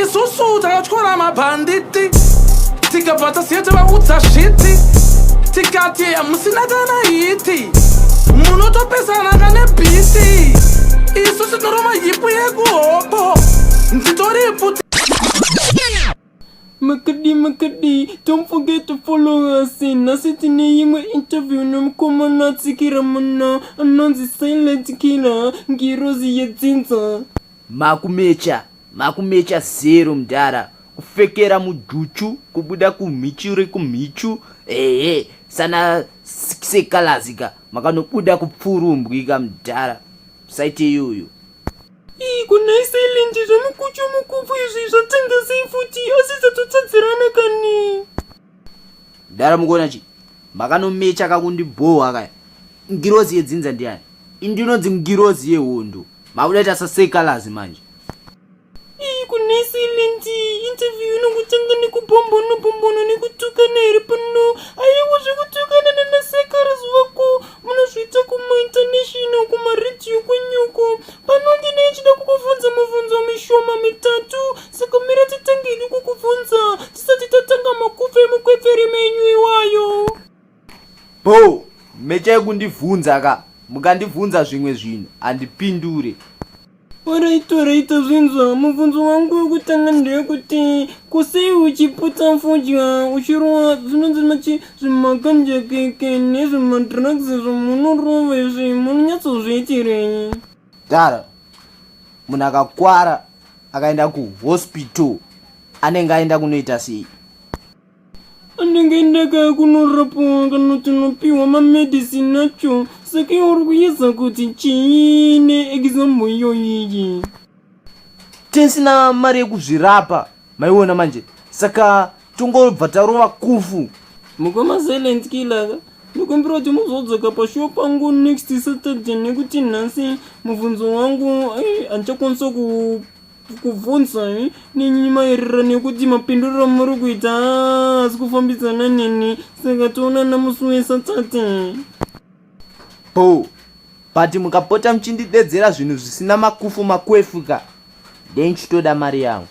Isusu takatyora mabhanditi, tikabva tasiya tavaudza zviti, tikati hamusina kana hiti, munotopesana kane bhiti. Isu tinorova hipu yekuhopo, nditori pfuti. Makadii makadii, don't forget to follow us. Nhasi tine imwe interview nemukomana atsikira muno anonzi Silent Killer, ngirozi yedzinza. Makumecha makumecha zero mdara kufekera mujuchu kubuda kumhichu rekumhichu ehe sana sekalazika makanobuda kupfurumbwi ka mdara saite iyoyo. Ii kunai Silent, zvemukuchu mukupfu izvi zvatanga sei futi asi dzatotsadzirana kani. Mdara mukuona chi makanomecha kakundibhohwa kaya ngirozi yedzinza ndiyani indinonzi ngirozi yehondo makuda ita sasekalazi manje. Ii kunai Silent, interview inongotanga nekubhombona bhombona nekutukana here pano? Aiwa, zvekutukana nanasekarazi vako munozviita kumainternational kumaredhiyo kwenyuko. Pano ndine ichida kukubvunza mubvunzo mishoma mitatu, saka mira titange hedu kukubvunza tisati tatanga makufe emukwepfere menyu iwayo. Bho, mechai kundibvunza ka, mukandibvunza zvimwe zvinhu handipindure. Alright, alright, zvinzwa. Mubvunzo wangu wekutanga ndewekuti ko sei uchiputa fodya uchirova zvinonzi machi zvimakanjakeke nezvimadrugs zvamunorova izvi munonyatsozviitirei? Dara, munhu akakwara akaenda kuhospital anenge aenda kunoita sei? Anenge ndakaya kunorapwa kana tinopiwa mamedicine acho, saka iwe uri kuyedza kuti chii neexample iyoyiyi? Tisina mari yekuzvirapa maiona manje, saka tongobva tarova kufu. Mukoma Silent Killer ka, ndokumbira kuti muzodzoka pashow pangu next Saturday nekuti nhasi mubvunzo wangu handichakwanisa ku kubvunza nenyi maererano nekuti mapinduriro amuri kuita haasi kufambidzana neni, saka toonana musi weSaturday. Bho, but mukapota muchindidedzera zvinhu zvisina makufu makwefu ka, then chitoda mari yangu.